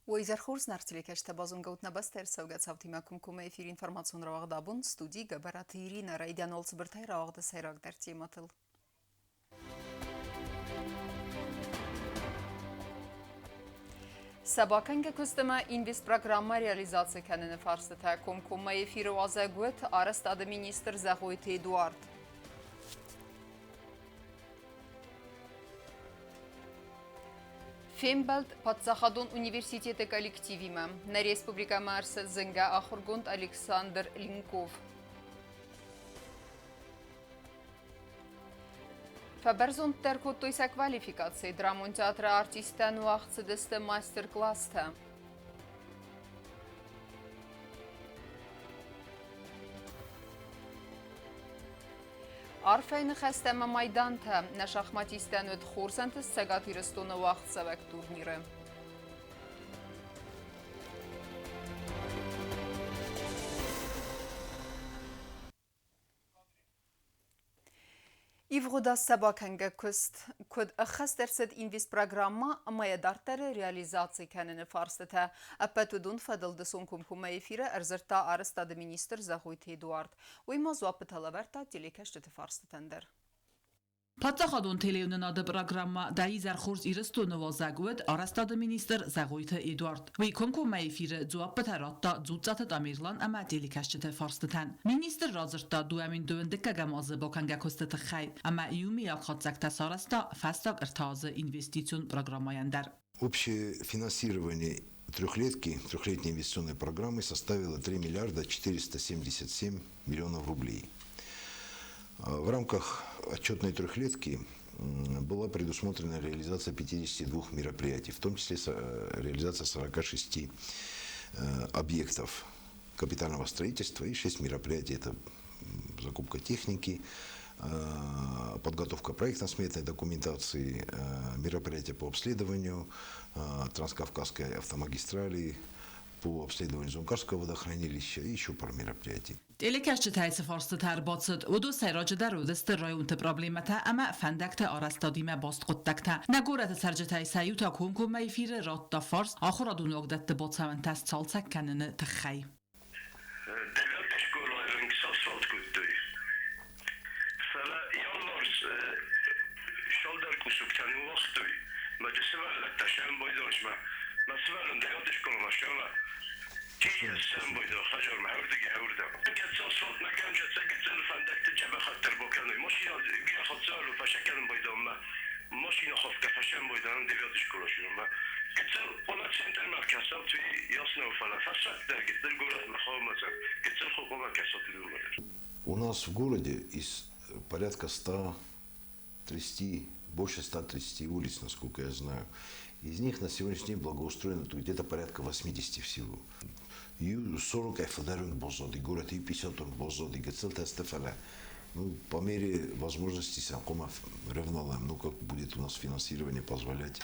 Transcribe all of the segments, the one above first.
Уый изӕрхорз Нарт телекӕсджытӕ базонгӕ ут нӕ бӕстӕйы ӕрцӕугӕ цаутимӕ комкоммӕ эфиры информацион рауагъд абон студийы Гӕбӕраты Иринӕ райдиан уал цыбыртӕй рауагъды сӕйрагдӕр темӕтыл. Сӕ бакӕнгӕ куыст ӕмӕ инвестпрограммӕ реализаци кӕныны фарстытӕ комкоммӕ эфиры уазӕг уыд арӕзтады министр Зӕгъойты Эдуард. Фембӕлд паддзахадон университеты коллективимӕ. Нӕ республикӕмӕ ӕрцыд зынгӕ ахуыргонд Александр Линков. Фӕбӕрзонддӕр кодтой сӕ квалификаци. Драмон театры артисттӕн уагъд цыдысты мастер-класстӕ. Арфӕйы ныхӕстӕ ӕмӕ майдантӕ нӕ шахматисттӕн уыд хорз ӕнтыст Цӕгат Ирыстоны уагъдцӕуӕг турниры. Ивгъуыд аз сӕ бакӕнгӕ куыст куыд ӕххӕст ӕрцыд инвестпрограммӕ ӕмӕ йӕ дарддӕры реализаци кӕныны фарстытӕ, ӕппӕт уыдон фӕдыл дысон комкоммӕ эфиры ӕрдзырдта арӕзтады министр Зӕгъойты Эдуард. Уый ма дзуаппытӕ лӕвӕрдта телекӕсджыты фарстытӕн дӕр. Паддзахадон телеуынынады программӕ «Дӕ изӕр хорз Ирыстоны уазӕг» уыд арӕзтады министр Зӕгъойты Эдуард. Уый комкоммӕ эфиры дзуаппытӕ радта Дзуццаты Тамерлан ӕмӕ телекӕсджыты фарстытӕн. Министр радзырдта 2012 азы бакӕнгӕ куысты тыххӕй ӕмӕ иумиаг хатдзӕгтӕ сарӕзта фӕстаг ӕртӕ азы инвестицион программӕйӕн дӕр. Общее финансирование трехлетки, трехлетней инвестиционной программы составило 3 миллиарда 477 миллионов рублей. В рамках отчетной трехлетки была предусмотрена реализация 52 мероприятий, в том числе реализация 46 объектов капитального строительства и 6 мероприятий – это закупка техники, подготовка проектно-сметной документации, мероприятия по обследованию Транскавказской автомагистрали, по обследованию Зункарского водохранилища и еще пару мероприятий. Телекӕсджытӕй цы фарстытӕ ӕрбацыд, уыдон сӕйраджыдӕр уыдысты районты проблемӕтӕ ӕмӕ фӕндӕгты арӕзтадимӕ баст хъуыддӕгтӕ. Нӕ горӕты цӕрджытӕй сӕ иу та комкоммӕ эфиры радта фарст ахуырадон уагдӕтты бацӕуӕнтӕ сцалцӕг кӕныны тыххӕй. Девяты скъолайы онг сасфалт кодтой. Фӕлӕ январь цалдӕр кусӕгтӕ ныууагътой, мӕ ды сывӕллӕттӕ сӕмбӕлдысмӕ. Мӕ сывӕллон девяты скъоламӕ ссӕуа. Киев сӕмбӕлдон хӕдзармӕ ӕрдыгӕй ӕрдӕм. Кӕд сасфалт нӕ кӕнджӕ цӕгӕцӕн фӕндӕгты дзӕбӕхӕддӕр бакӕной. Машинӕ хӕццӕ фӕсӕкӕнын байдӕммӕ. Машинӕ хафгӕ фӕсӕмбӕлдӕн девяты скъола Гыццыл хъуамӕ центрмӕ кӕсат, ясно, фӕлӕ фӕсвӕд гыццыл горӕтмӕ хъуамӕ гыццыл хъуамӕ кӕсат уымӕ дӕр. У нас в городе из порядка 130, больше 130 улиц, насколько я знаю. Из них на сегодняшний день благоустроено где-то порядка 80 всего. И 40 фылдӕр баззади, горӕты 50 баззади, гыццыл тӕсты фӕлӕ. Ну, по мере возможности сӕм хъуамӕ рӕвналӕм, ну, как будет у нас финансирование позволять.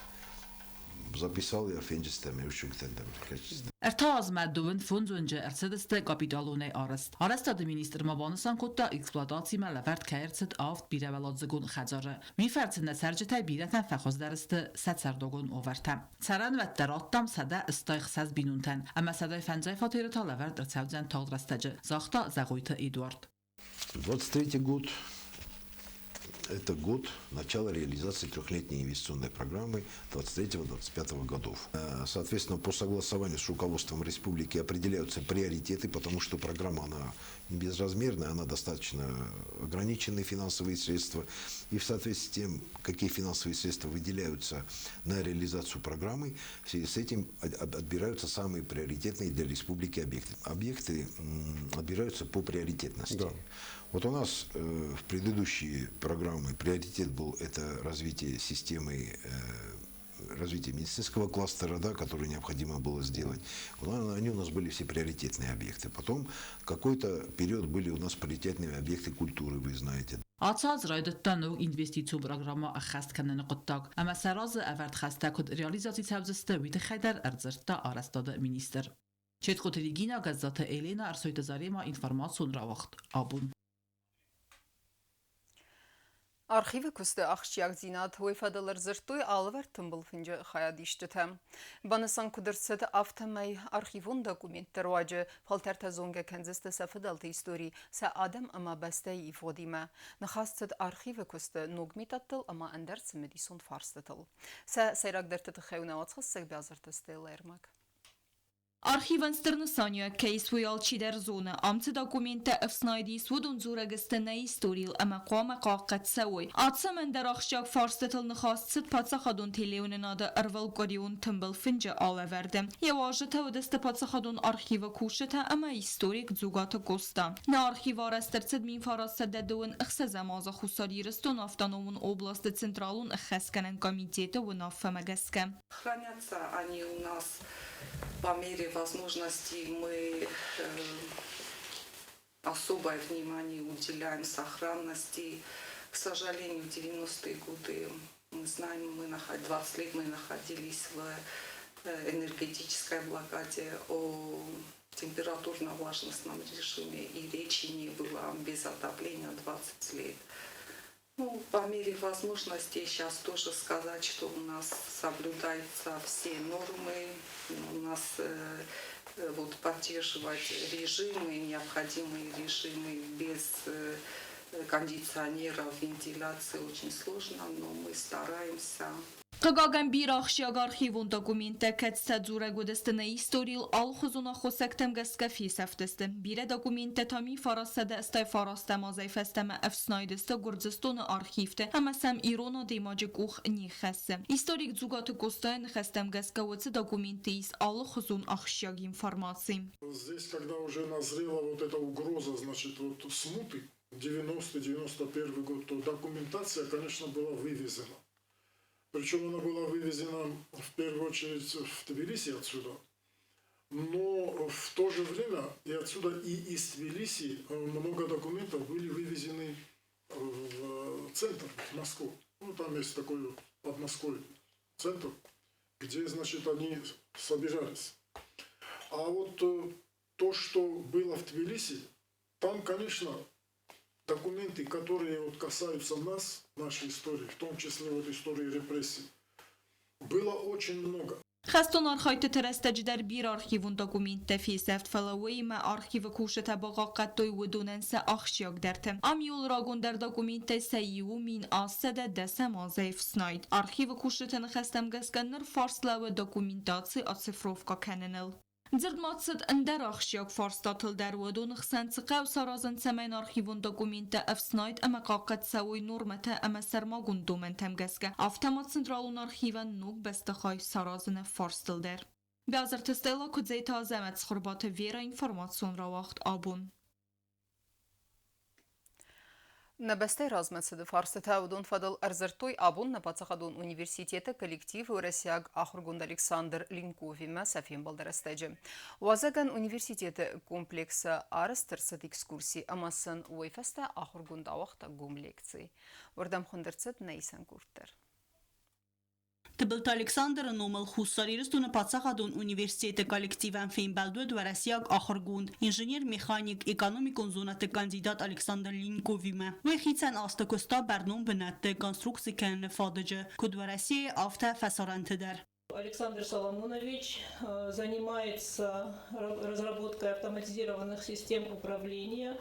Записал я фенджыстӕм еущугтӕн дӕр качестве. Ӕртӕ азмӕ дыууын фондзонджы ӕрцыдысты капиталонӕй арӕзт. Арӕзтады министр ма банысан кодта, эксплуатацимӕ лӕвӕрд кӕй ӕрцыд авд бирӕуӕладзыгон хӕдзары. Уый фӕрцы нӕ цӕрджытӕй бирӕтӕн фӕхуыздӕр сты сӕ цӕрдогон уавӕртӕ. Цӕрӕнуӕттӕ радтам 166 бинонтӕн, ӕмӕ 150 фатеры та лӕвӕрд ӕрцӕудзӕн тагъд рӕстӕджы, загъта Зӕгъойты Эдуард. 23 год – это год начала реализации трехлетней инвестиционной программы 23-25 годов. Соответственно, по согласованию с руководством республики определяются приоритеты, потому что программа, она не безразмерная, она достаточно ограниченные финансовые средства. И в соответствии с тем, какие финансовые средства выделяются на реализацию программы, в связи с этим отбираются самые приоритетные для республики объекты. Объекты отбираются по приоритетности. Вот у нас в предыдущие программы приоритет был это развитие системы развитие медицинского кластера, да, который необходимо было сделать. Они у нас были все приоритетные объекты. Потом какой-то период были у нас приоритетными объекты культуры, вы знаете. Ацы аз райдыдта ног инвестицион программӕ ӕххӕст кӕныны хъуыддаг, ӕмӕ сӕ разы ӕвӕрд хӕстӕ куыд реализаци цӕудзысты, уый тыххӕй дӕр ӕрдзырдта арӕзтады министр. Четкоты Регина, Гӕззаты Елена, Ӕрсойты Зарема, информацион рауагъд абон. Архивы куысты ахсджиагдзинад уый фӕдыл ӕрдзырдтой алывӕрд тымбыл фынджы хайадисджытӕ. Банысан куыд ӕрцыд, афтӕмӕй архивон документты руаджы фӕлтӕртӕ зонгӕ кӕндзысты сӕ фыдӕлты истори, сӕ адӕм ӕмӕ бӕстӕйы ивгъуыдимӕ. Ныхас цыд архивы куысты ног методтыл ӕмӕ ӕндӕр цымыдисон фарстытыл. Сӕ сӕйрагдӕрты тыххӕй у нӕ уацхӕссӕг Бязырты Стеллӕ ӕрмӕг. Архивӕн стыр нысаниуӕг кӕй ис, уый алчидӕр зоны. Ам цы документтӕ ӕфснайд ис, уыдон дзурӕг сты нӕ историйыл ӕмӕ хъуамӕ хъахъхъӕд цӕуой. Ацӕмӕн дӕр ахсджиаг фарстытыл ныхас цыд паддзахадон телеуынынады ӕрвылкъуырион тымбыл фынджы алӕвӕрды. Йӕ уазджытӕ уыдысты паддзахадон архивы кусджытӕ ӕмӕ историк Дзугаты Къоста. Нӕ архив арӕзт ӕрцыд 1926 азы Хуссар Ирыстоны автономон областы Централон ӕххӕстгӕнӕн комитеты уынаффӕмӕ гӕсгӕ. Хранятся они у нас по мере возможности. Мы особое внимание уделяем сохранности. К сожалению, в 90-е годы, мы знаем, мы 20 лет мы находились в энергетической блокаде, о температурно-влажностном режиме и речи не было, без отопления 20 лет. Ну, по мере возможности сейчас тоже сказать, что у нас соблюдаются все нормы, у нас вот поддерживать режимы, необходимые режимы без кондиционеров, вентиляции очень сложно, но мы стараемся. Хъыгагӕн, бирӕ ахсджиаг архивон документтӕ, кӕцытӕ дзурӕг уыдысты нӕ историйыл, алыхуызон аххосӕгтӕм гӕсгӕ фесӕфтысты. Бирӕ документтӕ та 1989 азӕй фӕстӕмӕ ӕфснайд сты Гуырдзыстоны архивты ӕмӕ сӕм ирон адӕймаджы къух не ххӕссы. Историк Дзугаты Къостайы ныхӕстӕм гӕсгӕ уыцы документты ис алыхуызон ахсджиаг информаци. Здесь, когда уже назрела вот эта угроза, значит, вот смуты, 90-91 год, то документация, конечно, была вывезена. Причем она была вывезена в первую очередь в Тбилиси отсюда. Но в то же время и отсюда, и из Тбилиси много документов были вывезены в центр, в Москву. Ну, там есть такой под Москвой центр, где, значит, они собирались. А вот то, что было в Тбилиси, там, конечно, документы, которые вот касаются нас, нашей истории, в том числе вот истории репрессий, было очень много. Хӕстон архайдтыты рӕстӕджы дӕр бирӕ архивон документтӕ фесӕфт, фӕлӕ уыимӕ архивы кусджытӕ бахъахъхъӕдтой уыдонӕн сӕ ахсджиагдӕрты. Ам иууыл рагондӕр документтӕй сӕ иу 1110 азӕй ӕфснайд. Архивы кусджыты ныхӕстӕм гӕсгӕ ныр фарст лӕууы документаци оцифровкӕ кӕныныл. Дзырд ма цыд ӕндӕр ахсджиаг фарстатыл дӕр, уыдоны хсӕн цы хъӕуы саразын, цӕмӕй архивон документтӕ ӕфснайд ӕмӕ хъахъхъӕд цӕуой нормӕтӕ ӕмӕ сӕрмагонд домӕнтӕм гӕсгӕ, афтӕ ма централон архивӕн ног бӕстыхай саразыны фарстыл дӕр. Бязырты Стелла, Куыдзеты Азӕмӕт, Цхуырбаты Вера, информацион рауагъд «Абон». Нӕ бӕстӕйы размӕцыды фарстытӕ уыдон фӕдыл ӕрдзырдтой абон нӕ паддзахадон университеты коллектив уӕрӕсейаг ахуыргонд Александр Линковимӕ сӕ фембӕлды рӕстӕджы. Уазӕгӕн университеты комплексы арӕзт ӕрцыд экскурси ӕмӕ сын уый фӕстӕ ахуыргонд ауагъта гом лекци. Уырдӕм хуынд ӕрцыд нӕ исӕн къорд дӕр. Тыбылты Александры номыл Хуссар Ирыстоны паддзахадон университеты коллективӕн фембӕлд уыд уӕрӕсейаг ахуыргонд, инженер-механик, экономикон зонӕдты кандидат Александр Линьковимӕ. Уый хицӕн азты куыста бӕрнон бынӕтты конструкци кӕныны фадыджы, куыд Уӕрӕсейы, афтӕ фӕсарӕнты дӕр. Александр Соломонович занимается разработкой автоматизированных систем управления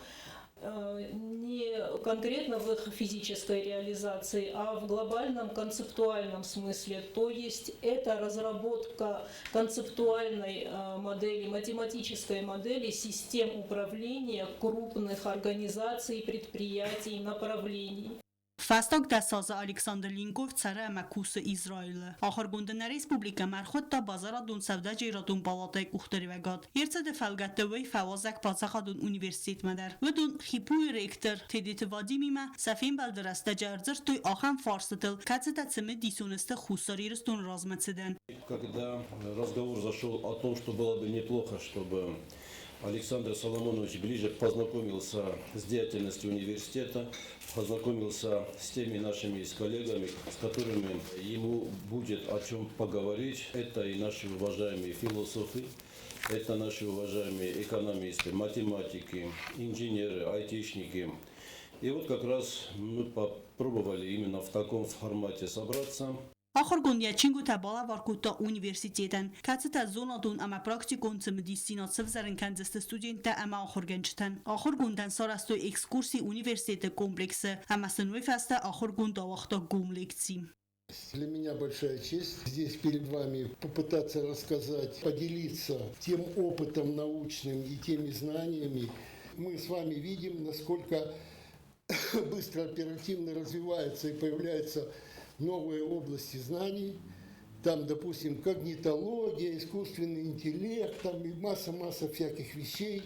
не конкретно в их физической реализации, а в глобальном концептуальном смысле. То есть это разработка концептуальной модели, математической модели систем управления крупных организаций, предприятий, направлений. Фӕстаг 10 азы Александр Линьков цӕры ӕмӕ кусы Израилы. Ахуыргонды нӕ республикӕмӕ ӕрхуыдта базарадон сӕудӕджерадон палатӕйы къухдариуӕгад. Йе рцыды фӕлгӕтты уый фӕуазӕг паддзахадон университетмӕ дӕр. Уыдон ХИПУ-йы ректор Тедеты Вадимимӕ сӕ фембӕлды рӕстӕджы ӕрдзырдтой ахӕм фарстытыл, кӕцытӕ цымыдисон сты Хуссар Ирыстоны размӕцыдӕн. Когда разговор зашел о том, что было бы неплохо, чтобы Александр Соломонович ближе познакомился с деятельностью университета, познакомился с теми нашими с коллегами, с которыми ему будет о чем поговорить. Это и наши уважаемые философы, это наши уважаемые экономисты, математики, инженеры, айтишники. И вот как раз мы попробовали именно в таком формате собраться. Ахуыргонд йӕ чингуытӕ балӕвар кодта университетӕн, кӕцытӕ зонадон ӕмӕ практикон цымыдисдзинад сӕвзӕрын кӕндзысты студенттӕ ӕмӕ ахуыргӕнджытӕн. Ахуыргондӕн сарӕзтой экскурси университеты комплексы ӕмӕ сын уый фӕстӕ ахуыргонд ауагъта гом лекци. Для меня большая честь здесь перед вами попытаться рассказать, поделиться тем опытом научным и теми знаниями. Мы с вами видим, насколько быстро, оперативно развиваются и появляются новые области знаний. Там, допустим, когнитология, искусственный интеллект, там и масса-масса всяких вещей.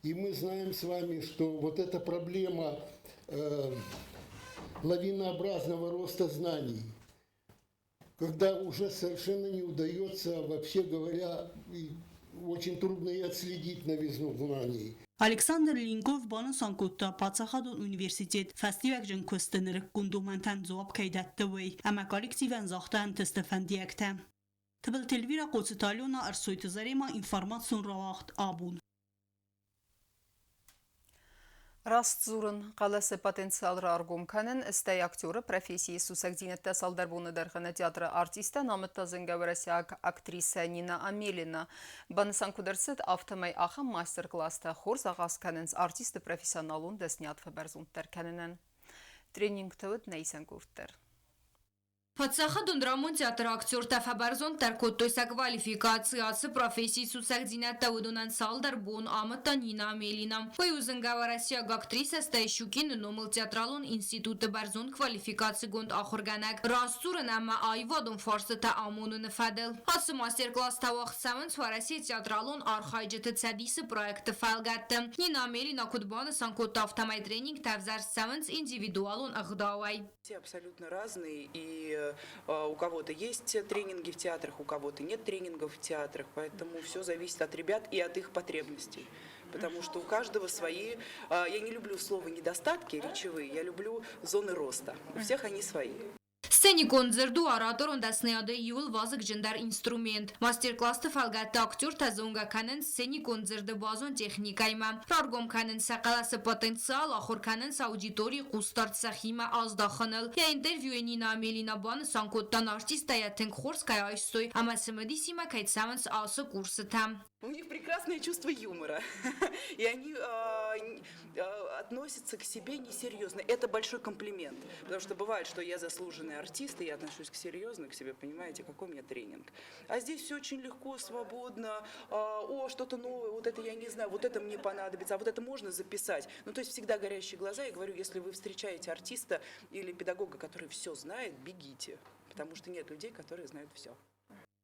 И мы знаем с вами, что вот эта проблема лавинообразного роста знаний, когда уже совершенно не удается, вообще говоря, очень трудно и отследить новизну знаний. Александр Линков банысан кодта, паддзахадон университет фӕстиуӕгджын куысты нырыккон домӕнтӕн дзуапп кӕй дӕтты, уый, ӕмӕ коллективӕн загъта ӕнтысты фӕндиӕгтӕ. Тыбылты Эльвира, Хъоцыты Алена, Ӕрсойты Заремӕ, информацион рауагъд «Абон». Раст дзурын, хъӕлӕсы потенциал раргом кӕнын, стӕй актеры профессийы сусӕгдзинӕдтӕ цалдӕр боны дӕргъы нӕ театры артисттӕн амыдта зынгӕ уӕрӕсейаг актрисӕ Нина Амелина. Банысан куыд ӕрцыд, афтӕмӕй ахӕм мастер-класстӕ хорз ахъаз кӕнынц артисты профессионалон дӕсниад фӕбӕрзонддӕр кӕнынӕн. Тренингты уыд нӕ исӕн къорд дӕр. Паддзахадон драмон театры актертӕ фӕбӕрзонддӕр кодтой сӕ квалификаци. Ацы профессийы сусӕгдзинӕдтӕ уыдонӕн цалдӕр бон амыдта Нина Амелина. Уый у зынгӕ уӕрӕсейаг актрисӕ, стӕй Щукины номыл театралон институты бӕрзонд квалификацигонд ахуыргӕнӕг. Раст дзурын ӕмӕ аивадон фарстытӕ амоныны фӕдыл. Ацы мастер-класстӕ уагъд цӕуынц Уӕрӕсейы театралон архайджыты цӕдисы проекты фӕлгӕтты. Нина Амелина куыд банысан кодта, афтӕмӕй тренингтӕ ӕвзӕрст цӕуынц индивидуалон ӕгъдауӕй. Все абсолютно разные, и у кого-то есть тренинги в театрах, у кого-то нет тренингов в театрах, поэтому все зависит от ребят и от их потребностей. Потому что у каждого свои, я не люблю слово недостатки речевые, я люблю зоны роста. У всех они свои. Сценикон дзырд у ораторон дӕсныйады иууыл вазыгджындӕр инструмент. Мастер-классты фӕлгӕтты актертӕ зонгӕ кӕнынц сценикон дзырды базон техникӕимӕ, раргом кӕнынц сӕ хъӕлӕсы потенциал, ахуыр кӕнынц аудиторийы хъусдард сӕхимӕ аздахыныл. Йӕ интервьюйы Нина Амелина банысан кодта, артисттӕ йӕ тынг хорз кӕй айстой ӕмӕ цымыдисимӕ кӕй цӕуынц ацы курсытӕм. У них прекрасное чувство юмора, и они относятся к себе несерьезно. Это большой комплимент, потому что бывает, что я заслуженный артист, и я отношусь к серьезно к себе, понимаете, какой у меня тренинг. А здесь все очень легко, свободно, о, что-то новое, вот это я не знаю, вот это мне понадобится, а вот это можно записать. Ну, то есть всегда горящие глаза. Я говорю, если вы встречаете артиста или педагога, который все знает, бегите, потому что нет людей, которые знают все.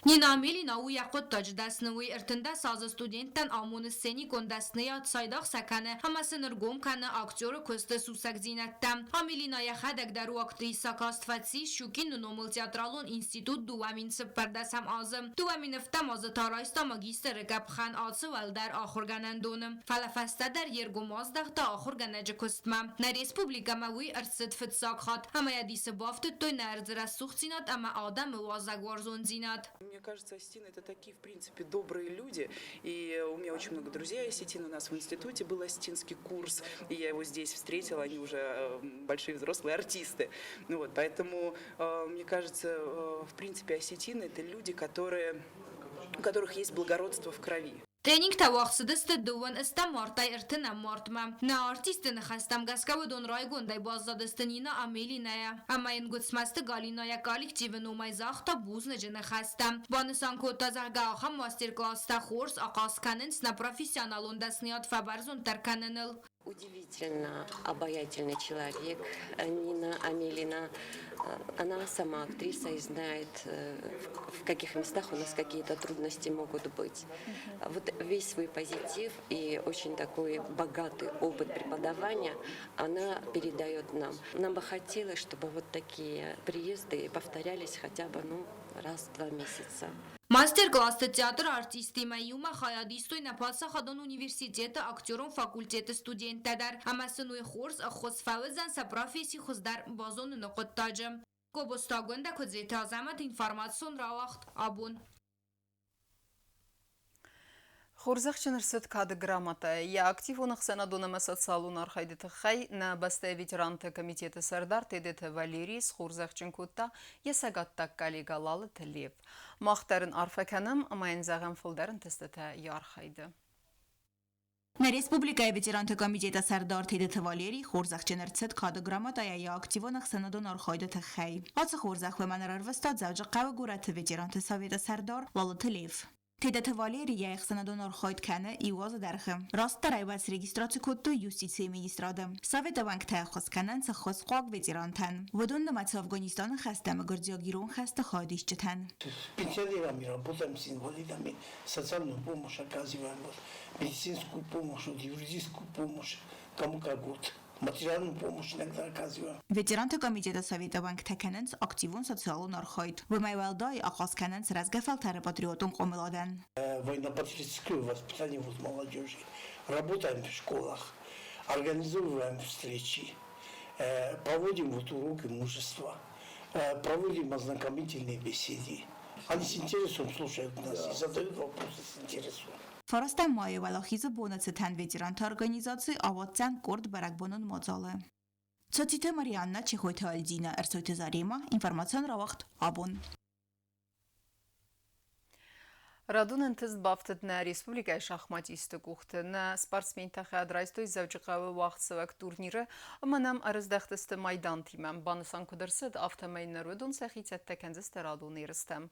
Нина Амелина у йӕ хъуыддаджы дӕсны, уый 13 азы студенттӕн амоны сценикон дӕсныйад, цайдагъ сӕ кӕны ӕмӕ сын ӕргом кӕны актеры куысты сусӕгдзинӕдтӕ. Амелина йӕхӕдӕг дӕр у актрисӕ, каст фӕцис Щукины номыл театралон институт 2014 азы. 2007 азы та райста магистры къӕпхӕн ацы уӕлдӕр ахуыргӕнӕндоны. Фӕлӕ фӕстӕдӕр йе ргом аздӕхта ахуыргӕнӕджы куыстмӕ. Нӕ республикӕмӕ уый ӕрцыд фыццаг хатт ӕмӕ йӕ дисы бафтыдтой нӕ ӕрдзы рӕсугъддзинад ӕмӕ адӕмы уазӕгуарзондзинад. Мне кажется, осетины это такие, в принципе, добрые люди. И у меня очень много друзей осетин. У нас в институте был осетинский курс, и я его здесь встретила. Они уже большие взрослые артисты. Ну вот, поэтому, мне кажется, в принципе, осетины это люди, у которых есть благородство в крови. Тренингтӕ уагъд цыдысты дыууын ӕстӕм мартӕй ӕртынӕм мартмӕ. Нӕ артистты ныхӕстӕм гӕсгӕ уыдон райгондӕй баззадысты Нина Амелинайӕ ӕмӕ йын Гуыцмӕзты Галинӕйӕ коллективы номӕй загъта бузныджы ныхӕстӕ. Банысан кодта, зӕгъгӕ, ахӕм мастер-класстӕ хорз ахъаз кӕнынц нӕ профессионалон дӕсныйад фӕбӕрзонддӕр кӕныныл. Удивительно обаятельный человек Нина Амелина. Она сама актриса и знает, в каких местах у нас какие-то трудности могут быть. Вот весь свой позитив и очень такой богатый опыт преподавания она передает нам. Нам бы хотелось, чтобы вот такие приезды повторялись хотя бы, ну, раз в 2 месяца. Мастер-классты театры артисттимӕ иумӕ хайад истой нӕ паддзахадон университеты актерон факультеты студенттӕ дӕр ӕмӕ сын уый хорз ӕххуыс фӕуыдзӕн сӕ професси хуыздӕр базоныны хъуыддаджы. Гобозты Агуындӕ, Куыдзеты Азӕмӕт, информацион рауагъд «Абон». Хорзӕхджын ӕрцыд Кады грамотӕ. Йӕ активон ӕхсӕнадон ӕмӕ социалон архайды тыххӕй нӕ бӕстӕйы ветеранты комитеты сӕрдар Тедеты Валерий схорзӕхджын кодта йӕ цӕгаттаг коллегӕ Лалыты Лев. Мах дӕр ын арфӕ кӕнӕм ӕмӕ йын зӕгъӕм фылдӕр ӕнтыстытӕ йӕ архайды. Нӕ республикӕйы ветеранты комитеты сӕрдар Тедеты Валерий хорзӕхджын ӕрцыд Кады грамотӕйӕ йӕ активон ӕхсӕнадон архайды тыххӕй. Ацы хорзӕх уымӕн ӕрӕрвыста Дзӕуджыхъӕуы горӕты ветеранты советы сӕрдар Лалыты Лев. Тедеты Валери йӕ ӕхсӕнадон архайд кӕны иу азы дӕргъы. Растдӕр ӕй уӕд срегистраци кодтой юстицийы министрады. Советы уӕнгтӕ ӕххуыс кӕнынц ӕххуысхъуаг ветерантӕн. Уыдон нымӕцы Афганистаны хӕсты ӕмӕ гуырдзиаг-ирон хӕсты хайадисджытӕн. Пенсионерами работаем с инвалидами, социальную помощь оказываем, вот, медицинскую помощь, вот, юридическую помощь, кому как вот материальную помощь иногда оказываем. Ветеранты комитеты советы уӕнгтӕ кӕнынц активон социалон архайд. Уымӕй уӕлдай ахъаз кӕнынц рӕзгӕ фӕлтӕры патриотон хъомыладӕн. Военно-патриотическое воспитание вот молодежи. Работаем в школах, организовываем встречи, проводим вот уроки мужества, проводим ознакомительные беседы. Они с интересом слушают нас и задают вопросы с интересом. Фарастӕм майы Уӕлахизы боны цытӕн ветеранты организаци ауадздзӕн къорд бӕрӕгбонон мадзалы. Цоциты Марианна, Чехойты Альдина, Ӕрсойты Зарема, информацион рауагъд «Абон». Радон ӕнтыст бафтыд нӕ республикӕйы шахматисты къухты. Нӕ спортсментӕ хӕд райстой Дзӕуджыхъӕуы уагъдцӕуӕг турниры ӕмӕ нӕм ӕрыздӕхтысты майдантимӕ. Банысан куыд ӕрцыд, афтӕмӕй ныр уыдон сӕхи цӕттӕ кӕндзысты радон ерыстӕм.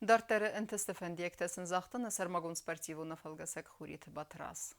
Дарддӕры ӕнтысты фӕндиӕгтӕ сын загъта нӕ сӕрмагонд спортивон афӕлгӕсӕг Хуриты Батраз.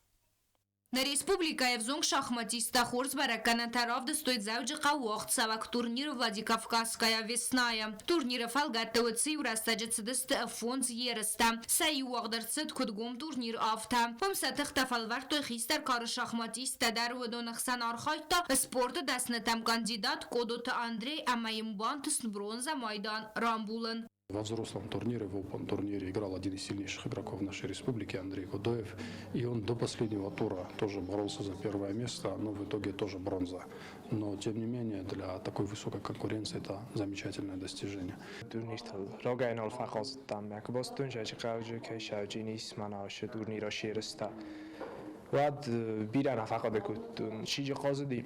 Нӕ республикӕйы ӕвзонг шахматисттӕ хорз бӕрӕггӕнӕнтӕ равдыстой Дзӕуджыхъӕуы уагъдцӕуӕг турнир «Владикавказская весна-йы». Турниры фӕлгӕтты уыцы иу рӕстӕджы цыдысты фондз ерыстӕ. Сӕ иу уагъд ӕрцыд куыд гом турнир, афтӕ. Уым сӕ тыхтӕ фӕлвӕрдтой хистӕр кары шахматисттӕ дӕр. Уыдоны хсӕн архайдта спорты дӕснытӕм кандидат Къодоты Андрей ӕмӕ йын бантыст бронзӕ майдан рамбулын. Во взрослом турнире, в Open турнире играл один из сильнейших игроков нашей республики Андрей Гудоев. И он до последнего тура тоже боролся за первое место, но в итоге тоже бронза. Но, тем не менее, для такой высокой конкуренции это замечательное достижение. Турниртыл рагӕй нал фӕхъазыдтам мӕ куы бацыдтон Зӕджыхъӕуы кӕй сауджын мӕнӕ турнира ерыстӕ. Уӕд бирӕ нӕ фӕхъуыды кодтон. Чи хъазыди,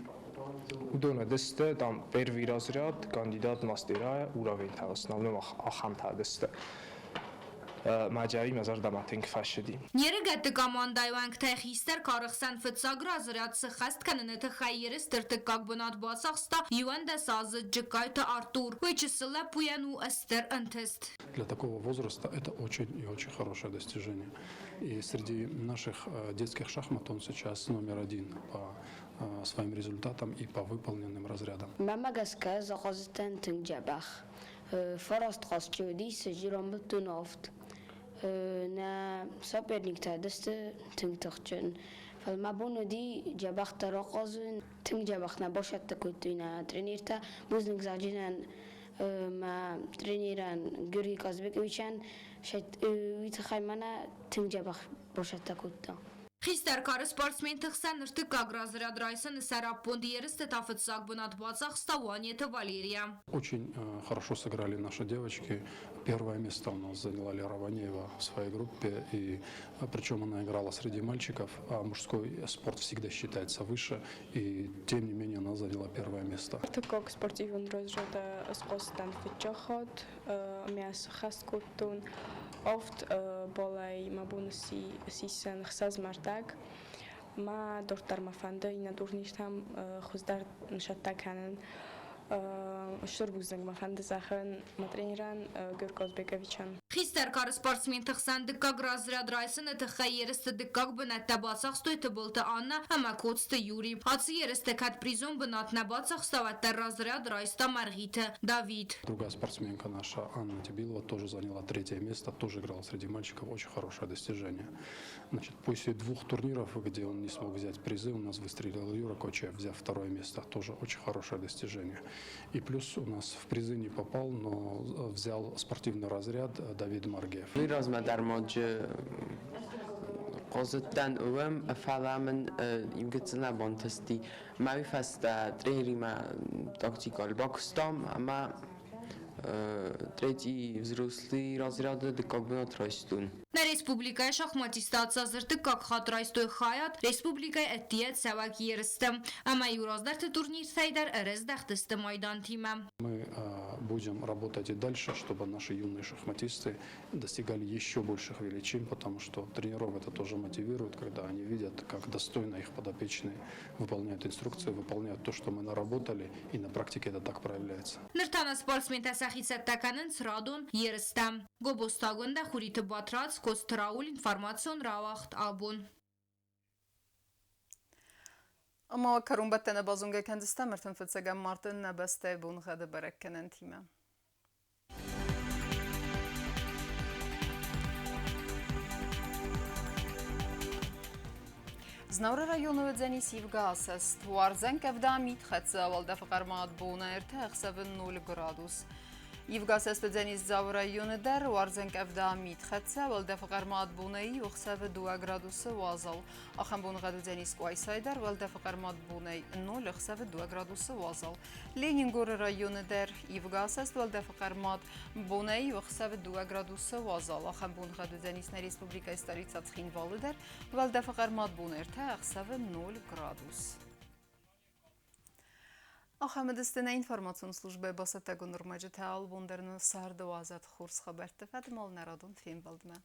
уыдон уыдысты там первый разряд, кандидат мастера, уровень-тӕ в основном ахӕмтӕ уыдысты. Мӕ зӕрдӕмӕ тынг фӕцыди. Не рыгӕтты командӕйы уӕнгтӕй хистӕр кары хсӕн фыццаг разряд сыххӕст кӕныны тыххӕй ерысты ӕртыккаг бынат бацахста 11 азы Джыккайты Артур. Уый чысыл лӕппуйӕн у стыр ӕнтыст. Для такого возраста это очень и очень хорошее достижение. И среди наших детских шахмат он сейчас номер один по своим результатам и по выполненным разрядам. Мӕнмӕ гӕсгӕ захъазыдтӕн тынг дзӕбӕх. Фараст хъазты уыдис, ӕз рамбылдтон авд. Нӕ соперниктӕ уыдысты тынг тыхджын. Фӕлӕ мӕ бон уыди дзӕбӕхдӕр ахъазын. Тынг дзӕбӕх нӕ басӕттӕ кодтой нӕ тренертӕ. Бузныг зӕгъджынӕн мӕ тренерӕн Георгий Казбековичӕн. Уый тыххӕй мӕнӕ тынг дзӕбӕх басӕттӕ кодта. Хистӕр кары спортсменты хсӕн ӕртыккаг разряд райсыны сӕраппонд ерысты та фыццаг бынат бацахста Уанеты Валерия. Очень хорошо сыграли наши девочки. Первое место у нас заняла Лера Ванеева в своей группе. И причем она играла среди мальчиков, а мужской спорт всегда считается выше. И тем не менее она заняла первое место. Ӕртыккаг спортивон разряды схъазыдтӕн фыццаг хатт, ӕмӕ сыххӕст кодтон авд баллӕй мӕ бон сисын ӕхсӕз мӕрдӕг. Мӕ дарддӕр мӕ фӕнды иннӕ турниртӕм хуыздӕр нысӕттӕ кӕнын. Стыр бузныг мӕ фӕнды зӕгъын мӕ тренерӕн Георг Казбековичӕн. Хистӕр кары спортсменты хсӕн дыккаг разряд райсыны тыххӕй ерысты дыккаг бынӕттӕ бацахстой Тыбылты Анна ӕмӕ Коцты Юрий. Ацы ерысты кӕд призон бынат нӕ бацахста, уӕддӕр разряд райста Мӕргъиты Давид. Другая спортсменка наша, Анна Тибилова, тоже заняла третье место, тоже играла среди мальчиков. Очень хорошее достижение. Значит, после двух турниров, где он не смог взять призы, у нас выстрелил Юра Кочев, взяв второе место. Тоже очень хорошее достижение. И плюс у нас в призы не попал, но взял спортивный разряд Давид Маргиев. Уый размӕ дӕр ма хъазыдтӕн уым, фӕлӕ мын иу гыццыл нӕ бантысти. Мӕ уый фӕстӕ тренеримӕ тактикӕйыл бакуыстам ӕмӕ Третий взрослый разряды дыккаг бынат райстон. Нӕ республикӕйы шахматисттӕ ацӕзы ӕртыккаг хатт райстой хайад республикӕйы ӕддейӕ цӕуӕг ерысты ӕмӕ-иу раздӕрты турниртӕй дӕр ӕрӕздӕхтысты майдантимӕ. Мы будем работать и дальше, чтобы наши юные шахматисты достигали еще больших величин, потому что тренеров это тоже мотивирует, когда они видят, как достойно их подопечные выполняют инструкции, выполняют то, что мы наработали, и на практике это так проявляется. Ныр та нӕ спортсментӕ сӕхи цӕттӕ кӕнынц радон ерыстӕм. Гобозты Агуындӕ, Хуриты Батрадз, Коцты Рауль, информацион рауагъд абон. Ӕмӕ кӕронбӕттӕны базонгӕ кӕндзыстӕм 35 марты нӕ бӕстӕйы боныгъӕды бӕрӕггӕнӕнтимӕ. Знауыры районы уыдзӕнис ивгӕ асӕст. Уардзӕн къӕвда мидхӕццӕ уӕлдӕфы хъӕрмад бонӕй ӕртӕ ӕхсӕвы 0 градус. Ивгӕ асӕст уыдзӕнис Дзауы районы дӕр, уардзӕн къӕвда мидхӕццӕ уӕлдӕфы хъӕрмад бонӕй иу ӕхсӕвы 2 градусы уазал. Ахӕм боныгъӕд уыдзӕнис Къуайсайы дӕр, уӕлдӕфы хъӕрмад бонӕй 0 ӕхсӕвы 2 градусы уазал. Ленингоры районы дӕр ивгӕ асӕст уӕлдӕфы хъӕрмад бонӕй иу ӕхсӕвы 2 градусы уазал. Ахӕм боныгъӕд уыдзӕнис нӕ республикӕйы столицӕ Цхинвалы дӕр, уӕлдӕфы хъӕрмад бон ӕртӕ ӕхсӕвы 0 градус. Ахӕм уыдысты нӕ информацион службӕйы бацӕттӕгонд ӕрмӕджытӕ алыбон дӕр нын царды уадзӕд хорз хабӕртты фӕдыл нӕ радон фембӕлдмӕ.